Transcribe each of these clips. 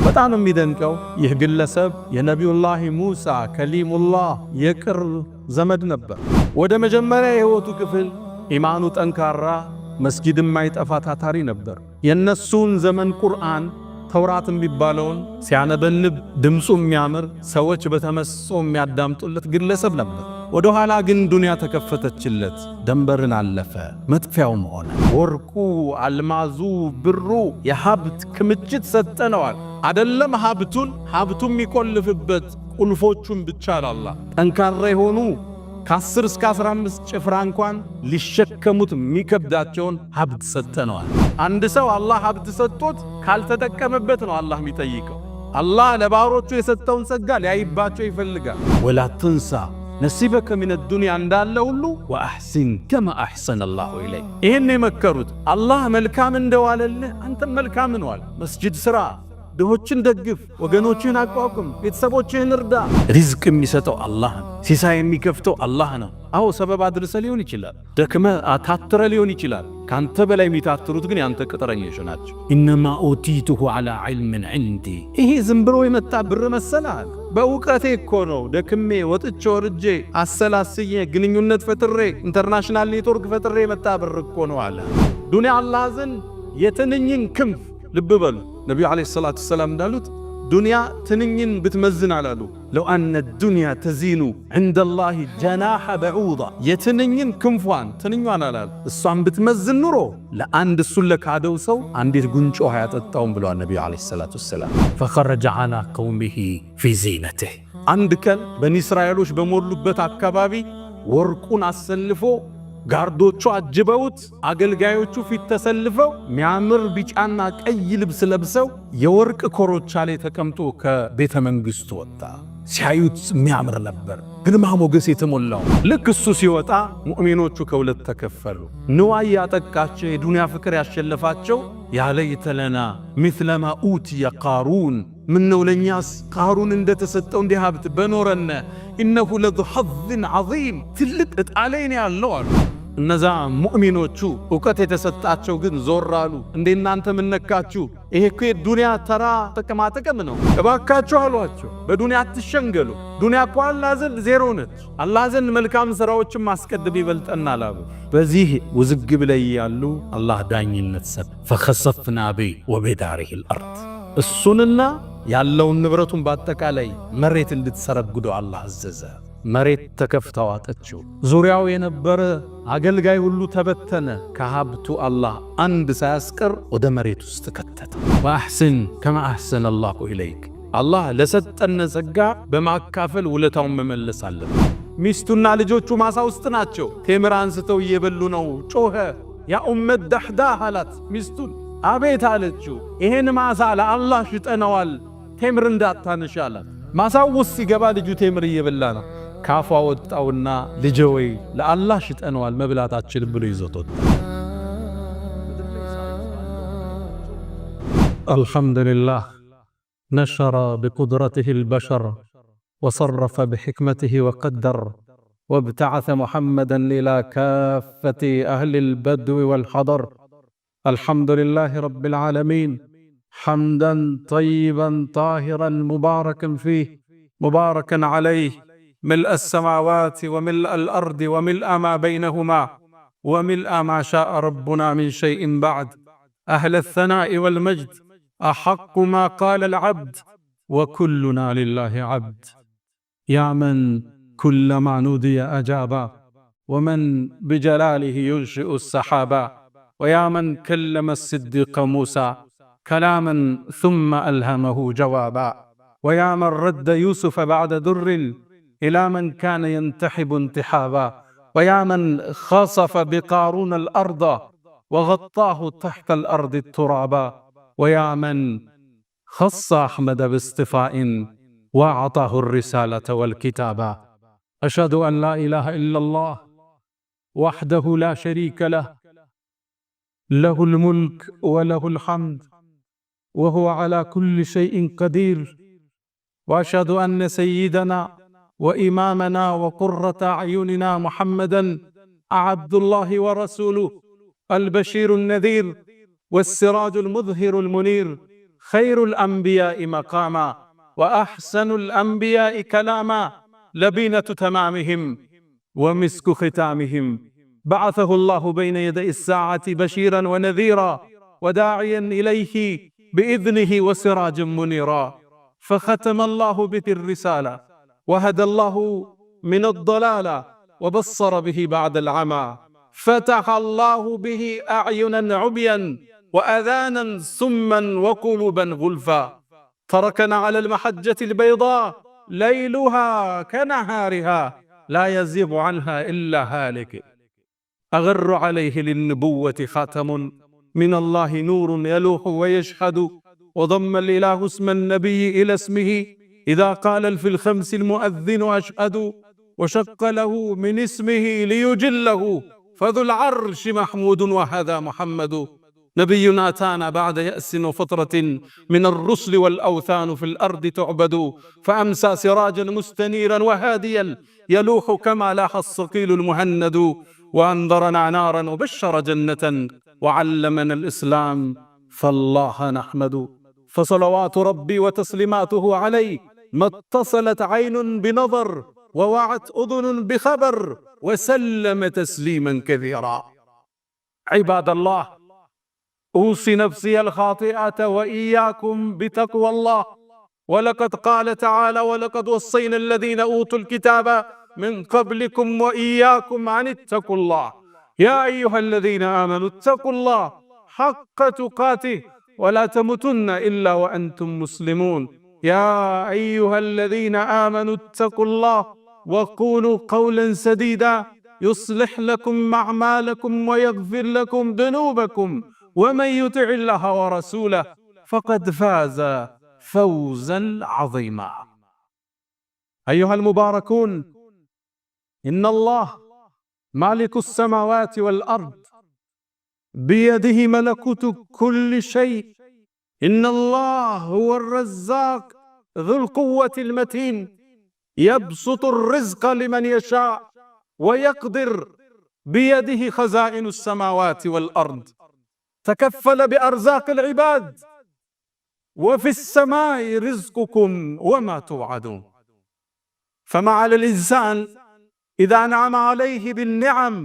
በጣም የሚደንቀው ይህ ግለሰብ የነቢዩላህ ሙሳ ከሊሙላህ የቅርብ ዘመድ ነበር። ወደ መጀመሪያ የሕይወቱ ክፍል ኢማኑ ጠንካራ፣ መስጊድ የማይጠፋ ታታሪ ነበር። የነሱን ዘመን ቁርአን ተውራት የሚባለውን ሲያነበንብ ድምፁ የሚያምር፣ ሰዎች በተመስጦ የሚያዳምጡለት ግለሰብ ነበር። ወደ ኋላ ግን ዱንያ ተከፈተችለት፣ ደንበርን አለፈ፣ መጥፊያውም ሆነ። ወርቁ፣ አልማዙ፣ ብሩ የሀብት ክምችት ሰጠነዋል። አደለም ሀብቱን፣ ሀብቱ የሚቆልፍበት ቁልፎቹን ብቻ አላላ ጠንካራ የሆኑ ከ10 እስከ 15 ጭፍራ እንኳን ሊሸከሙት የሚከብዳቸውን ሀብት ሰጥተነዋል። አንድ ሰው አላህ ሀብት ሰጥቶት ካልተጠቀመበት ነው አላህ የሚጠይቀው። አላህ ለባሮቹ የሰጠውን ጸጋ ሊያይባቸው ይፈልጋል። ولا تنس نصيبك من الدنيا እንዳለ ሁሉ وأحسن كما أحسن الله إليك። ይህን የመከሩት አላህ መልካም እንደዋለልህ አንተም መልካም ዋል። መስጅድ ስራ፣ ድሆችን ደግፍ፣ ወገኖችህን አቋቁም፣ ቤተሰቦችህን እርዳ። ሪዝቅ የሚሰጠው አላህ ነው። ሲሳይ የሚከፍተው አላህ ነው። አዎ ሰበብ አድርሰ ሊሆን ይችላል፣ ደክመ አታትረ ሊሆን ይችላል። ካንተ በላይ የሚታትሩት ግን ያንተ ቅጥረኞች ናቸው። إنما أوتيته على علم عندي። ይሄ ዝም ብሎ የመጣ ብር መሰላል? በእውቀቴ እኮ ነው ደክሜ ወጥቼ ወርጄ አሰላስዬ ግንኙነት ፈጥሬ international network ፈጥሬ የመጣ ብር እኮ ነው አለ። ዱንያ አላህ ዘንድ የትንኝን ክንፍ፣ ልብ በሉ፣ ነቢዩ عليه الصلاة والسلام እንዳሉት ዱንያ ትንኝን ብትመዝን አላሉ፣ لو أن الدنيا تزن عند الله جناح بعوضة፣ የትንኝን ክንፏን ትንኟን አላሉ፣ እሷን ብትመዝን ኑሮ ለአንድ እሱን ለካደው ሰው አንዲት ጉንጮ ውሃ ያጠጣውም ብለዋል ነቢዩ عليه الصلاة والسلام። فخرج على قومه في زينته። አንድ ቀን በኒ እስራኤሎች በሞሉበት አካባቢ ወርቁን አሰልፎ፣ ጋርዶቹ አጅበውት፣ አገልጋዮቹ ፊት ተሰልፈው፣ ሚያምር ቢጫና ቀይ ልብስ ለብሰው የወርቅ ኮርቻ ላይ ተቀምጦ ከቤተ መንግሥቱ ወጣ። ሲያዩት የሚያምር ነበር፣ ግርማ ሞገስ የተሞላው። ልክ እሱ ሲወጣ ሙእሚኖቹ ከሁለት ተከፈሉ። ንዋይ ያጠቃቸው፣ የዱንያ ፍቅር ያሸለፋቸው يا ليت لنا مثل ما أوتي قارون፣ ምነው ለእኛስ ቃሩን እንደተሰጠው እንዲህ ሀብት በኖረነ፣ إنه لذو حظ عظيم፣ ትልቅ ዕጣ ላይ ነው ያለው አሉ። እነዛ ሙእሚኖቹ እውቀት የተሰጣቸው ግን ዞር አሉ። እንዴ እናንተ ምነካችሁ? ይሄ እኮ የዱንያ ተራ ጥቅማ ጥቅም ነው። እባካችሁ አሏቸው፣ በዱንያ አትሸንገሉ። ዱንያ እኮ አላህ ዘንድ ዜሮ ነች። አላህ ዘንድ መልካም ስራዎችን ማስቀደም ይበልጠናል አሉ። በዚህ ውዝግብ ላይ ያሉ አላህ ዳኝነት ሰጠ። فخسفنا به وبداره الأرض። እሱንና ያለውን ንብረቱን በአጠቃላይ መሬት እንድትሰረግደው አላህ አዘዘ። መሬት ተከፍታ ዋጠችው። ዙሪያው የነበረ አገልጋይ ሁሉ ተበተነ። ከሀብቱ አላህ አንድ ሳያስቀር ወደ መሬት ውስጥ ከተተ። وأحسن كما أحسن الله إليك። አላህ ለሰጠን ጸጋ በማካፈል ውለታውን መመለስ አለብን። ሚስቱና ልጆቹ ማሳ ውስጥ ናቸው። ቴምር አንስተው እየበሉ ነው። ጮኸ። يا أم الدحداح አላት ሚስቱን። አቤት አለችው። ይሄን ማሳ ለአላህ ሽጠነዋል፣ ቴምር እንዳታነሽ አላት። ማሳው ውስጥ ሲገባ ልጁ ቴምር እየበላ ነው። ካፏ ወጣውና ልጄ ወይ ለአላህ ሽጠነዋል፣ መብላት አትችልም ብሎ ይዞት ወጣ። الحمد لله نشر بقدرته البشر وصرف بحكمته وقدر وابتعث محمدا إلى كافة أهل البدو والحضر. الحمد لله رب العالمين حمدا طيبا طاهرا مباركا فيه مباركا عليه، ملء السماوات وملء الارض وملء ما بينهما وملء ما شاء ربنا من شيء بعد. اهل الثناء والمجد، احق ما قال العبد وكلنا لله عبد. يا من كلما نودي اجاب، ومن بجلاله ينشئ السحابا، ويا من كلم الصديق موسى كلاما ثم الهمه جوابا، ويا من رد يوسف بعد در الى من كان ينتحب انتحابا، ويا من خسف بقارون الارض وغطاه تحت الارض الترابا، ويا من خص احمد باصطفاء واعطاه الرساله والكتابا. اشهد ان لا اله الا الله وحده لا شريك له، له الملك وله الحمد وهو على كل شيء قدير، واشهد ان سيدنا وامامنا وقره اعيننا محمدا عبد الله ورسوله، البشير النذير والسراج المظهر المنير، خير الأنبياء مقاما وأحسن الأنبياء كلاما لبنة تمامهم ومسك ختامهم. بعثه الله بين يدي الساعة بشيرا ونذيرا وداعيا إليه بإذنه وسراجا منيرا. فختم الله به الرسالة وهدى الله من الضلالة وبصر به بعد العمى. فتح الله به أعينا عميا وأذانا سما وقلوبا غلفا. تركنا على المحجة البيضاء ليلها كنهارها لا يزيغ عنها إلا هالك. أغر عليه للنبوة خاتم من الله نور يلوح ويشهد. وضم الإله اسم النبي إلى اسمه إذا قال في الخمس المؤذن أشهد. وشق له من اسمه ليجله فذو العرش محمود وهذا محمد. نبي أتانا بعد يأس وفترة من الرسل والأوثان في الأرض تعبد. فأمسى سراجا مستنيرا وهاديا يلوح كما لاح الصقيل المهند. وأنذرنا نارا وبشر جنة وعلمنا الإسلام فالله نحمد. فصلوات ربي وتسليماته عليه ما اتصلت عين بنظر ووعت أذن بخبر وسلم تسليما كثيرا. عباد الله، أوصي نفسي الخاطئة وإياكم بتقوى الله. ولقد قال تعالى: ولقد وصينا الذين أوتوا الكتاب من قبلكم وإياكم أن اتقوا الله. يا أيها الذين آمنوا اتقوا الله حق تقاته ولا تموتن إلا وأنتم مسلمون. يا أيها الذين آمنوا اتقوا الله وقولوا قولا سديدا يصلح لكم أعمالكم ويغفر لكم ذنوبكم ومن يطع الله ورسوله فقد فاز فوزا عظيما. أيها المباركون، إن الله مالك السماوات والأرض، بيده ملكوت كل شيء. إن الله هو الرزاق ذو القوة المتين، يبسط الرزق لمن يشاء ويقدر، بيده خزائن السماوات والأرض. تكفل بأرزاق العباد، وفي السماء رزقكم وما توعدون. فما على الإنسان إذا أنعم عليه بالنعم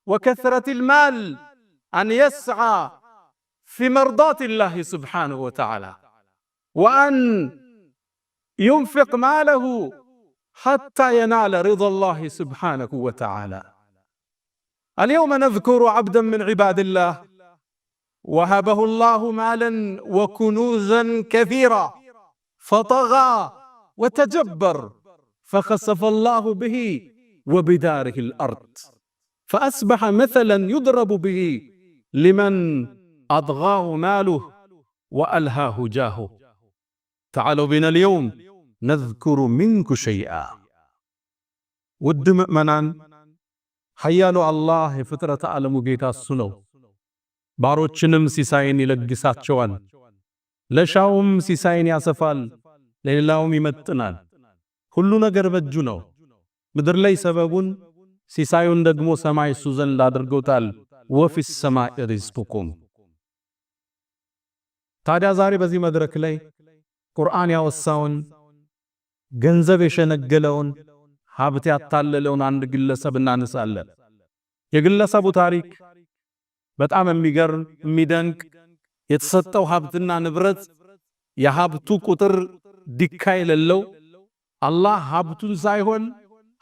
وكثرة المال أن يسعى في مرضاة الله سبحانه وتعالى، وأن ينفق ماله حتى ينال رضا الله سبحانه وتعالى. اليوم نذكر عبدا من عباد الله وهبه الله مالا وكنوزا كثيرة، فطغى وتجبر، فخسف الله به وبداره الأرض، فأصبح مثلا يضرب به لمن أطغاه ماله وألهاه جاهه. تعالوا بنا اليوم نذكر منك شيئا። ውድ ምእመናን፣ ኃያሉ አላህ የፍጥረተ ዓለሙ ጌታ እሱ ነው። ባሮችንም ሲሳይን ይለግሳቸዋል። ለሻውም ሲሳይን ያሰፋል፣ ለሌላውም ይመጥናል። ሁሉ ነገር በእጁ ነው። ምድር ላይ ሰበቡን ሲሳዩን ደግሞ ሰማይ እሱ ዘንድ አድርጎታል። وفي السماء رزقكم። ታዲያ ዛሬ በዚህ መድረክ ላይ ቁርአን ያወሳውን ገንዘብ የሸነገለውን ሀብት ያታለለውን አንድ ግለሰብ እናነሳለን። የግለሰቡ ታሪክ በጣም የሚገርም፣ የሚደንቅ፣ የተሰጠው ሀብትና ንብረት የሀብቱ ቁጥር ዲካ የሌለው፣ አላህ ሀብቱን ሳይሆን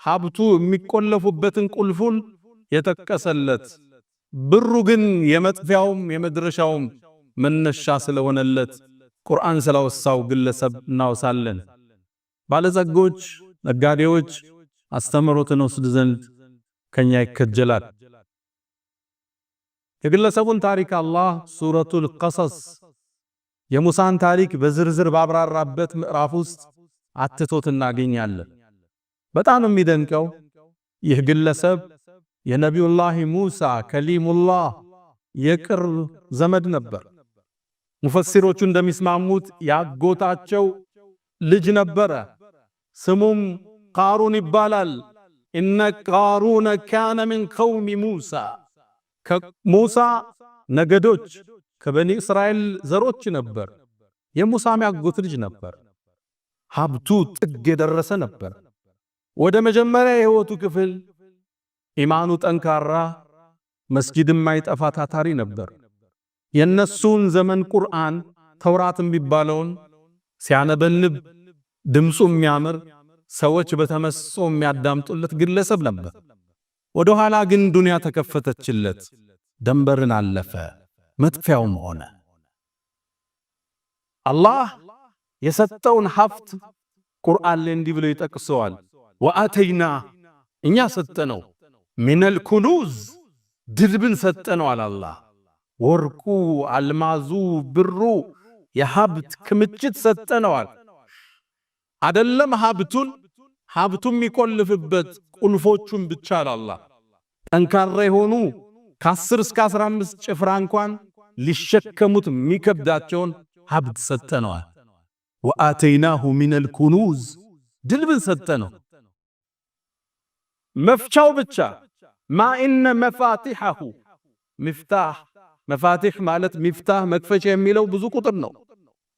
ሀብቱ የሚቆለፉበትን ቁልፉን የጠቀሰለት፣ ብሩ ግን የመጥፊያውም የመድረሻውም መነሻ ስለሆነለት ቁርአን ስላወሳው ግለሰብ እናወሳለን። ባለጸጎች፣ ነጋዴዎች አስተምሮትን ወስድ ዘንድ ከኛ ይከጀላል። የግለሰቡን ታሪክ አላህ ሱረቱል ቀሰስ የሙሳን ታሪክ በዝርዝር ባብራራበት ምዕራፍ ውስጥ አትቶት እናገኛለን። በጣም የሚደንቀው ይህ ግለሰብ የነቢዩላህ ሙሳ ከሊሙላህ የቅርብ ዘመድ ነበር። ሙፈሲሮቹ እንደሚስማሙት ያጎታቸው ልጅ ነበረ። ስሙም ቃሩን ይባላል። إن قارون كان من قوم موسى፣ ከሙሳ ነገዶች ከበኒ እስራኤል ዘሮች ነበር። የሙሳም ያጎት ልጅ ነበር። ሀብቱ ጥግ የደረሰ ነበር። ወደ መጀመሪያ የህይወቱ ክፍል ኢማኑ ጠንካራ፣ መስጊድ የማይጠፋ ታታሪ ነበር። የነሱን ዘመን ቁርአን ተውራት የሚባለውን ሲያነበንብ ድምፁ የሚያምር ሰዎች በተመስጦ የሚያዳምጡለት ግለሰብ ነበር። ወደ ኋላ ግን ዱንያ ተከፈተችለት፣ ደንበርን አለፈ፣ መጥፊያውም ሆነ። አላህ የሰጠውን ሀብት ቁርአን ላይ እንዲህ ብሎ ይጠቅሰዋል። وآتيناه እኛ ሰጠነው፣ من الكنوز ድልብን ሰጠነው አለ አላህ። ወርቁ፣ አልማዙ፣ ብሩ የሀብት ክምችት ሰጠነዋል። አደለም ሀብቱን ሀብቱ የሚቆልፍበት ቁልፎቹን ብቻ አለ አላህ። ጠንካራ የሆኑ ከ10 እስከ 15 ጭፍራ እንኳን ሊሸከሙት የሚከብዳቸውን ሀብት ሰጠነዋል። وآتيناه من الكنوز ድልብን ሰጠነው። መፍቻው ብቻ ما إن مفاتحه مفتاح مفاتيح ማለት مفتاح መክፈቻ የሚለው ብዙ ቁጥር ነው።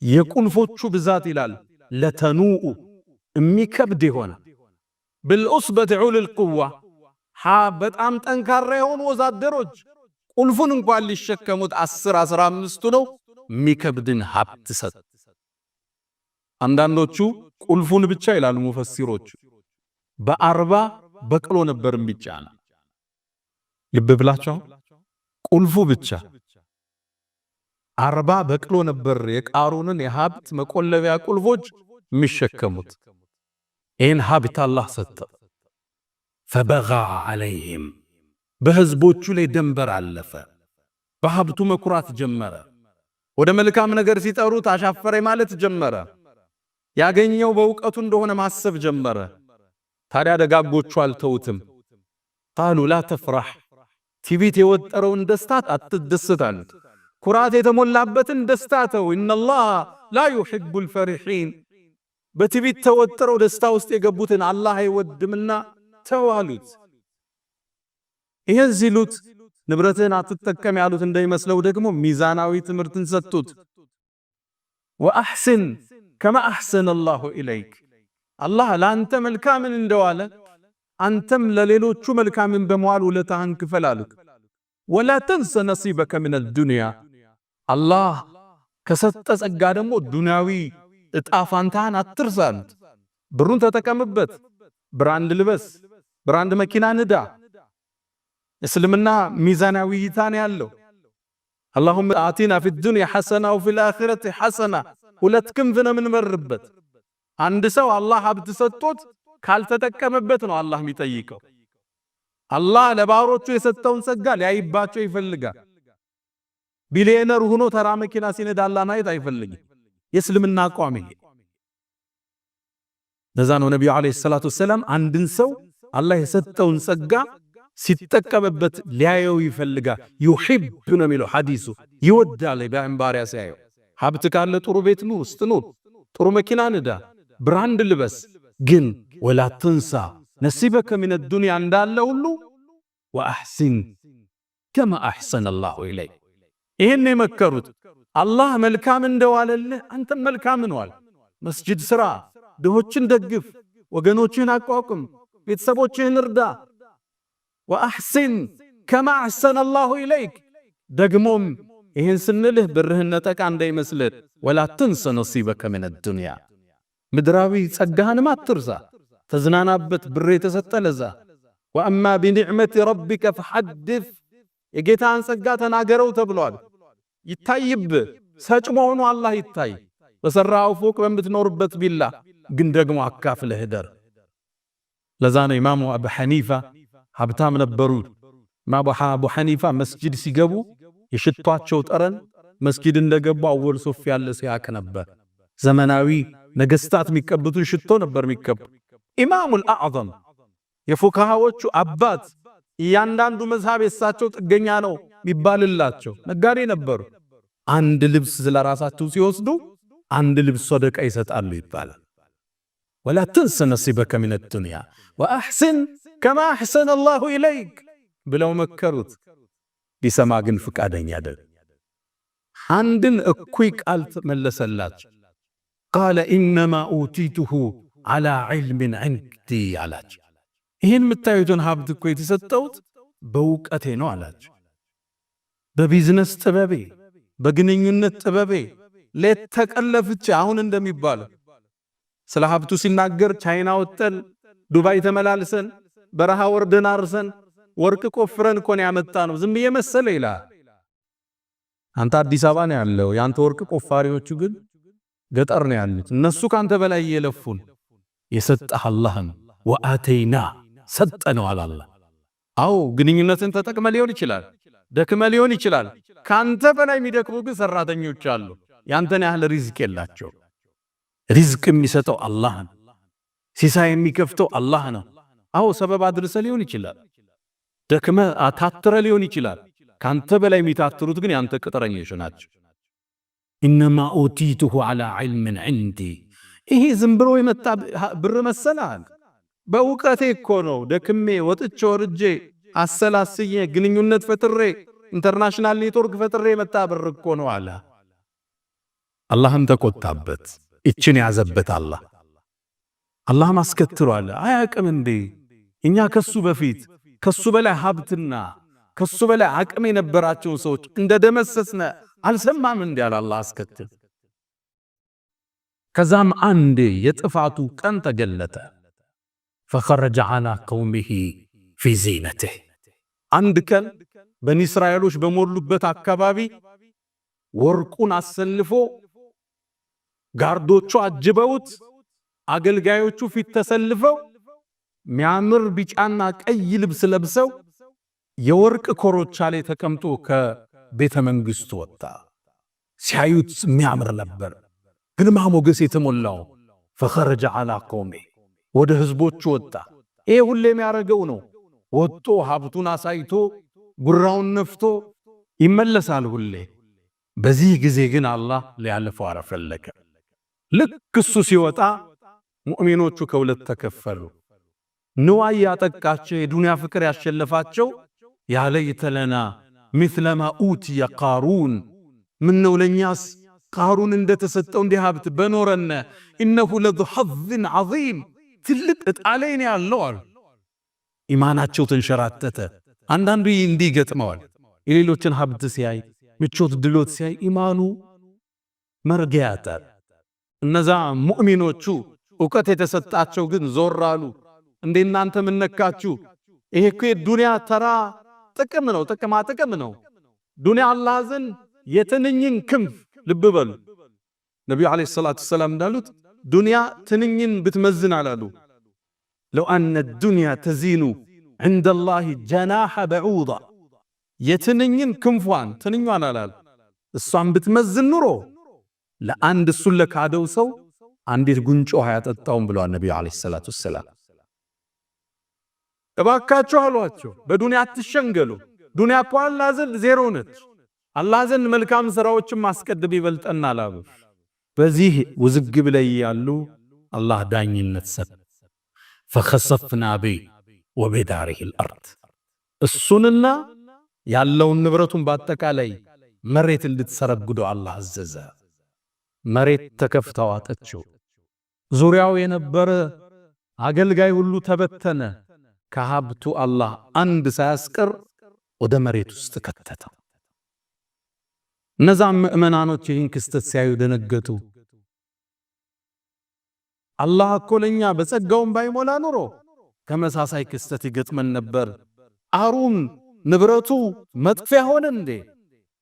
የቁልፎቹ ብዛት ይላል لتنوء የሚከብድ የሆነ بالعصبة أولي القوة በጣም ጠንካራ የሆኑ ወዛደሮች ቁልፉን እንኳን ሊሸከሙት 10 15ቱ ነው የሚከብድን ሀብት ሰጥ። አንዳንዶቹ ቁልፉን ብቻ ይላሉ ሙፈሲሮቹ በ40 በቅሎ ነበር የሚጫና። ልብ ብላችሁ ቁልፉ ብቻ 40 በቅሎ ነበር የቃሩንን የሀብት መቆለቢያ ቁልፎች የሚሸከሙት። ይህን ሀብት አላህ ሰጠ። فبغى عليهم በህዝቦቹ ላይ ደንበር አለፈ። በሀብቱ መኩራት ጀመረ። ወደ መልካም ነገር ሲጠሩት አሻፈረ ማለት ጀመረ። ያገኘው በእውቀቱ እንደሆነ ማሰብ ጀመረ። ታዲያ ደጋጎቹ አልተውትም። قالوا لا تفرح፣ ትዕቢት የወጠረውን ደስታ አትደሰት አሉት። ኩራት የተሞላበትን ደስታ ተው። إن الله لا يحب الفرحين፣ በትዕቢት ተወጥረው ደስታ ውስጥ የገቡትን አላህ አይወድምና ተው አሉት። ይህን ሲሉት ንብረትህን አትጠቀም ያሉት እንደሚመስለው ደግሞ ሚዛናዊ ትምህርትን ሰጡት። وأحسن كما أحسن الله إليك፣ አላህ ለአንተ መልካምን እንደዋለ አንተም ለሌሎቹ መልካምን በመዋል ውለታህን ክፈል አሉት። ولا تنس نصيبك من الدنيا፣ አላህ ከሰጠ ጸጋ ደግሞ ዱንያዊ እጣ ፋንታህን አትርሳ አሉት። ብሩን ተጠቀምበት፣ brand ልበስ፣ brand መኪና ንዳ። እስልምና ሚዛናዊ እይታ ነው ያለው። اللهم آتنا في الدنيا حسنة وفي الآخرة حسنة፣ ሁለት ክንፍ ነው የምንበርበት። አንድ ሰው አላህ ሀብት ሰጥቶት ካልተጠቀመበት ነው አላህ የሚጠይቀው። አላህ ለባሮቹ የሰጠውን ጸጋ ሊያይባቸው ይፈልጋል። ቢሊየነር ሆኖ ተራ መኪና ሲነዳ አላህ ማየት አይፈልግም። የእስልምና አቋም ይሄ። ለዛ ነው ነቢዩ عليه الصلاة والسلام አንድን ሰው አላህ የሰጠውን ጸጋ ሲጠቀምበት ሊያየው ይፈልጋል። يحب ነው የሚለው ሐዲሱ፣ ይወዳል ባሪያ ሲያየው። ሀብት ካለ ጥሩ ቤት ውስጥ ኑር፣ ጥሩ መኪና ንዳ፣ brand ልበስ፣ ግን ولا تنس نصيبك من الدنيا እንዳለ ሁሉ وأحسن كما أحسن الله إليك። ይህን የመከሩት አላህ መልካም እንደዋለልህ አንተም መልካም እንዋል። መስጂድ ስራ፣ ድሆችን ደግፍ፣ ወገኖችህን አቋቁም፣ ቤተሰቦችህን እርዳ። وأحسن كما أحسن الله إليك። ደግሞም ይህን ስንልህ ብርህን ነጠቃ እንዳይመስልህ፣ ولا تنس نصيبك من الدنيا፣ ምድራዊ ጸጋህንም አትርሳ፣ ተዝናናበት፣ ብር የተሰጠ ለዛ። وأما بنعمة ربك فحدث፣ የጌታን ጸጋ ተናገረው ተብሏል። ይታይብህ ሰጭ መሆኑ አላህ ይታይ። በሰራው ፎቅ በምትኖርበት ቪላ ግን ደግሞ አካፍለህ እደር። ለዛ ነው ኢማሙ አቡ ሐኒፋ ሀብታም ነበሩ። ኢማሙ አቡ ሐኒፋ መስጂድ ሲገቡ የሽቷቸው ጠረን መስጊድ እንደገቡ أول صف ያለ ሲያክ ነበር። ዘመናዊ ነገስታት የሚቀቡትን ሽቶ ነበር የሚቀቡ። ኢማሙል አዕዘም የፉካሃዎቹ አባት፣ እያንዳንዱ መዝሃብ የሳቸው ጥገኛ ነው የሚባልላቸው ነጋዴ ነበሩ። አንድ ልብስ ስለራሳቸው ሲወስዱ አንድ ልብስ ሰደቃ ይሰጣሉ ይባላል። ولا تنس نصيبك من الدنيا وأحسن كما أحسن الله إليك ብለው መከሩት። ሊሰማ ግን ፍቃደኛ አይደለም። አንድን እኩይ ቃል መለሰላቸው። قال إنما أوتيته على علم عندي አላቸው። ይህን የምታዩትን ሀብት እኮ የተሰጠሁት በእውቀቴ ነው አላቸው። በቢዝነስ ጥበቤ፣ በግንኙነት ጥበቤ ሌት ተቀን ለፍቼ አሁን እንደሚባለው ስለ ሀብቱ ሲናገር ቻይና ወጥተን ዱባይ ተመላልሰን በረሃ ወርደን አርሰን ወርቅ ቆፍረን እኮ ነው ያመጣነው ዝም ብዬ መሰለ ይላል። አንተ አዲስ አበባ ነው ያለው፣ ያንተ ወርቅ ቆፋሪዎቹ ግን ገጠር ነው ያሉት። እነሱ ካንተ በላይ እየለፉን የሰጠህ አላህ ነው። وآتيناه ሰጠነው አላህ። አዎ ግንኙነትን ተጠቅመ ሊሆን ይችላል፣ ደክመ ሊሆን ይችላል። ካንተ በላይ የሚደክሙ ግን ሰራተኞች አሉ። ያንተን ያህል ሪዝቅ የላቸው። ሪዝቅ የሚሰጠው አላህ ነው። ሲሳይ የሚከፍተው አላህ ነው። አዎ ሰበብ አድርሰ ሊሆን ይችላል፣ ደክመ አታትረ ሊሆን ይችላል። ካንተ በላይ የሚታትሩት ግን ያንተ ቅጥረኞች ናቸው። إنما أوتيته على علم عندي። ይሄ ዝም ብሎ የመጣ ብር መሰላል? በእውቀቴ እኮ ነው ደክሜ ወጥቼ ወርጄ አሰላስዬ ግንኙነት ፈጥሬ international network ፈጥሬ የመጣ ብር እኮ ነው አለ። አላህም ተቆጣበት። እችን ያዘበት አላህ። አላህም አስከትሎ አለ አያቅም እንዴ እኛ ከሱ በፊት ከሱ በላይ ሀብትና ከሱ በላይ አቅም የነበራቸውን ሰዎች እንደደመሰስነ አልሰማም እንዴ አለ አላህ አስከትል። ከዛም አንዴ የጥፋቱ ቀን ተገለጠ። فخرج على قومه في زينته። አንድ ቀን በኒ እስራኤሎች በሞሉበት አካባቢ ወርቁን አሰልፎ ጋርዶቹ አጅበውት አገልጋዮቹ ፊት ተሰልፈው ሚያምር ቢጫና ቀይ ልብስ ለብሰው የወርቅ ኮርቻ ላይ ተቀምጦ ከቤተ መንግስቱ ወጣ። ሲያዩት የሚያምር ነበር፣ ግርማ ሞገስ የተሞላው። فخرج على قومه ወደ ህዝቦቹ ወጣ። ይሄ ሁሌ የሚያደርገው ነው። ወጥቶ ሀብቱን አሳይቶ ጉራውን ነፍቶ ይመለሳል ሁሌ። በዚህ ጊዜ ግን አላህ ሊያልፈው አልፈለገ። ልክ እሱ ሲወጣ ሙእሚኖቹ ከሁለት ተከፈሉ። ንዋይ ያጠቃቸው የዱንያ ፍቅር ያሸለፋቸው يا ليت لنا مثل ما أوتي قارون፣ ምነው ለእኛስ ቃሩን እንደተሰጠው እንዲህ ሀብት በኖረነ፣ إنه لذو حظ عظيم ትልቅ ዕጣ ላይ ነው ያለው አሉ። ኢማናቸው ተንሸራተተ። አንዳንዱ እንዲህ ይገጥመዋል። የሌሎችን ሀብት ሲያይ፣ ምቾት ድሎት ሲያይ ኢማኑ መርጊያ ያጣል። እነዛ ሙእሚኖቹ እውቀት የተሰጣቸው ግን ዞር አሉ። እንዴ እናንተ ምን ነካችሁ? ይሄ እኮ የዱንያ ተራ ጥቅም ነው፣ ጥቅማ ጥቅም ነው። ዱንያ አላህ ዘንድ የትንኝን ክንፍ ልብ በሉ። ነቢዩ عليه الصلاة والسلام እንዳሉት ዱንያ ትንኝን ብትመዝን አላሉ لو أن الدنيا تزن عند الله جناح بعوضة የትንኝን ክንፏን ትንኟን አላሉ እሷን ብትመዝን ኑሮ ለአንድ እሱን ለካደው ሰው አንዲት ጉንጭ ውሃ ያጠጣውም ብለዋል ነቢዩ عليه الصلاة والسلام። እባካችሁ አሏቸው፣ በዱንያ አትሸንገሉ። ዱንያ እኮ አላህ ዘንድ ዜሮ ነች። አላህ ዘንድ መልካም ስራዎችን ማስቀደም ይበልጠናል አሉ። በዚህ ውዝግብ ላይ ያሉ አላህ ዳኝነት ሰጠ። فخسفنا به وبداره الأرض እሱንና ያለውን ንብረቱን በአጠቃላይ መሬት እንድትሰረግዶ አላህ አዘዘ። መሬት ተከፍታ ዋጠችው። ዙሪያው የነበረ አገልጋይ ሁሉ ተበተነ። ከሀብቱ አላህ አንድ ሳያስቀር ወደ መሬት ውስጥ ከተተው። እነዛም ምዕመናኖች ይህን ክስተት ሲያዩ ደነገጡ። አላህ እኮ ለኛ በጸጋውም ባይሞላ ኑሮ ተመሳሳይ ክስተት ይገጥመን ነበር። ቃሩን ንብረቱ መጥፊያ ሆነ እንዴ?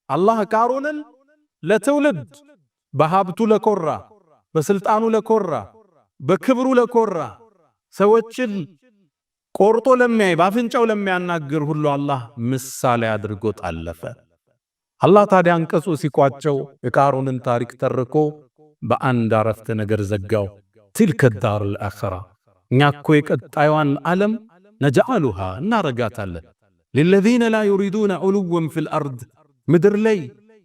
አላህ ቃሩንን ለትውልድ በሀብቱ ለኮራ፣ በስልጣኑ ለኮራ፣ በክብሩ ለኮራ ሰዎችን ቆርጦ ለሚያይ በአፍንጫው ለሚያናግር ሁሉ አላህ ምሳሌ አድርጎ ጣለፈ። አላህ ታዲያ አንቀጹ ሲቋጨው የቃሩንን ታሪክ ተርኮ በአንድ አረፍተ ነገር ዘጋው። تلك الدار الآخرة እኛ እኮ የቀጣዩዋን ዓለም نجعلها እናረጋታለን للذين لا يريدون علوا في الأرض ምድር ላይ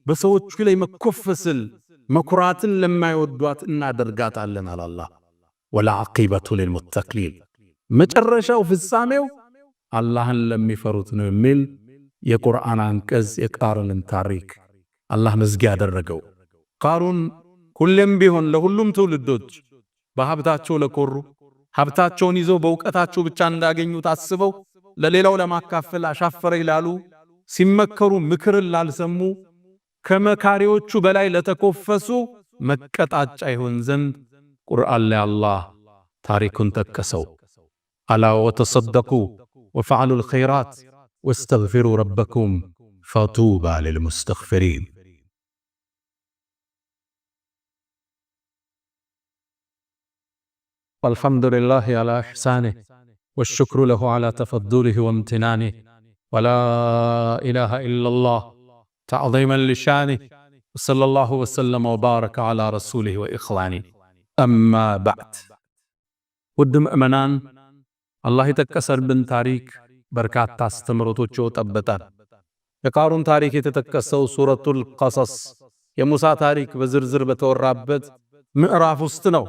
በሰዎቹ ላይ መኮፈስን መኩራትን ለማይወዷት እናደርጋታለን አለ አላህ። والعاقبة للمتقين መጨረሻው ፍጻሜው አላህን ለሚፈሩት ነው የሚል የቁርአን አንቀጽ የቃሩንን ታሪክ አላህ መዝጊያ ያደረገው። ቃሩን ሁሌም ቢሆን ለሁሉም ትውልዶች በሀብታቸው ለኮሩ፣ ሀብታቸውን ይዘው በእውቀታቸው ብቻ እንዳገኙ ታስበው ለሌላው ለማካፈል አሻፈረ ይላሉ፣ ሲመከሩ ምክርን ላልሰሙ፣ ከመካሪዎቹ በላይ ለተኮፈሱ መቀጣጫ ይሆን ዘንድ ቁርአን ላይ አላህ ታሪኩን ጠቀሰው። ألا وتصدقوا وافعلوا الخيرات واستغفروا ربكم فطوبى للمستغفرين። والحمد لله على إحسانه والشكر له على تفضله وامتنانه ولا إله إلا الله تعظيما لشانه وصلى الله وسلم وبارك على رسوله وإخوانه أما بعد። ውድ ምእመናን፣ አላህ የጠቀሰልን ታሪክ በርካታ አስተምህሮቶች ይወጣበታል። የቃሩን ታሪክ የተጠቀሰው ሱረቱል ቀሰስ የሙሳ ታሪክ በዝርዝር በተወራበት ምዕራፍ ውስጥ ነው።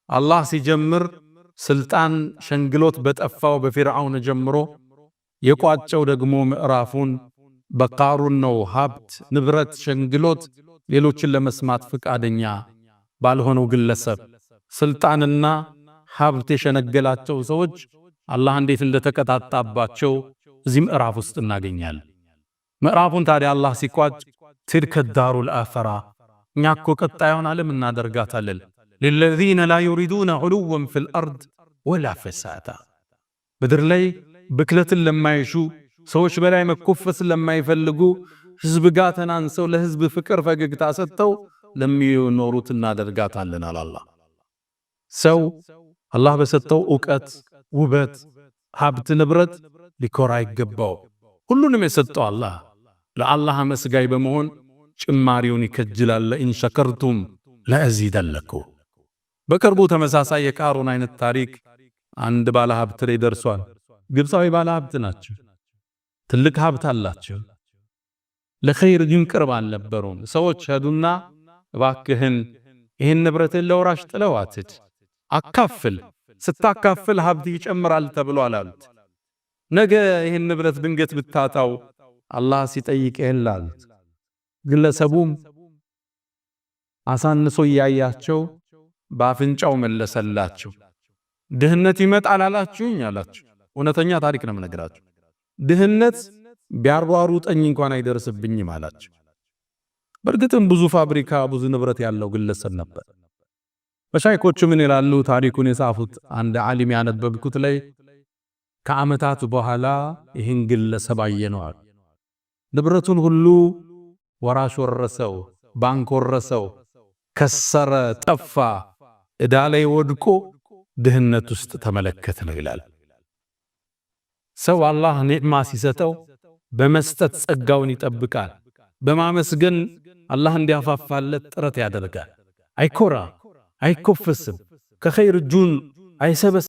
አላህ ሲጀምር ስልጣን ሸንግሎት በጠፋው በፊርዓውን ጀምሮ የቋጨው ደግሞ ምዕራፉን በቃሩን ነው። ሀብት ንብረት ሸንግሎት ሌሎችን ለመስማት ፍቃደኛ ባልሆነው ግለሰብ ስልጣንና ሀብት የሸነገላቸው ሰዎች አላህ እንዴት እንደተቀጣጣባቸው እዚህ ምዕራፍ ውስጥ እናገኛለን። ምዕራፉን ታዲያ አላህ ሲቋጭ تلك الدار الآخرة፣ እኛ እኮ ቀጣዩን ዓለም እናደርጋታለን፣ للذين لا يريدون علوا في الأرض ولا فسادا፣ ምድር ላይ ብክለትን ለማይሹ፣ ሰዎች በላይ መኮፈስን ለማይፈልጉ፣ ህዝብ ጋር ተናንሰው ለህዝብ ፍቅር ፈገግታ ሰጥተው ለሚኖሩት እናደርጋታለን አለ አላህ። ሰው አላህ በሰጠው ዕውቀት፣ ውበት፣ ሀብት፣ ንብረት ሊኮራ አይገባው። ሁሉንም የሰጠው አላህ፣ ለአላህ አመስጋኝ በመሆን ጭማሪውን ይከጅላል። لئن شكرتم لأزيدنكم። በቅርቡ ተመሳሳይ የቃሩን አይነት ታሪክ አንድ ባለ ሀብት ላይ ደርሷል። ግብፃዊ ባለ ሀብት ናቸው። ትልቅ ሀብት አላቸው። ለኸይር ግን ቅርብ አልነበሩም። ሰዎች ሄዱና እባክህን ይህን ንብረትን ለወራሽ ጥለው አትሂድ፣ አካፍል፣ ስታካፍል ሀብት ይጨምራል ተብሏል አሉት። ነገ ይህን ንብረት ድንገት ብታጣው አላህ ሲጠይቅህ አሉት። ግለሰቡም አሳንሶ እያያቸው በአፍንጫው መለሰላቸው። ድህነት ይመጣል አላችሁኝ አላችሁ። እውነተኛ ታሪክ ነው የምነግራችሁ። ድህነት ቢያሯሩጠኝ እንኳን አይደርስብኝም አላቸው። በእርግጥም ብዙ ፋብሪካ፣ ብዙ ንብረት ያለው ግለሰብ ነበር። መሻይኮቹ ምን ይላሉ? ታሪኩን የጻፉት አንድ ዓሊም ያነበብኩት ላይ ከዓመታት በኋላ ይህን ግለሰብ አየነዋል። ንብረቱን ሁሉ ወራሽ ወረሰው፣ ባንክ ወረሰው፣ ከሰረ፣ ጠፋ፣ ዕዳ ላይ ወድቆ ድህነት ውስጥ ተመለከት ነው ይላል። ሰው አላህ ኒዕማ ሲሰጠው በመስጠት ጸጋውን ይጠብቃል። በማመስገን አላህ እንዲያፋፋለት ጥረት ያደርጋል። አይኮራ፣ አይኮፈስም፣ ከኸይር እጁን አይሰበስብም።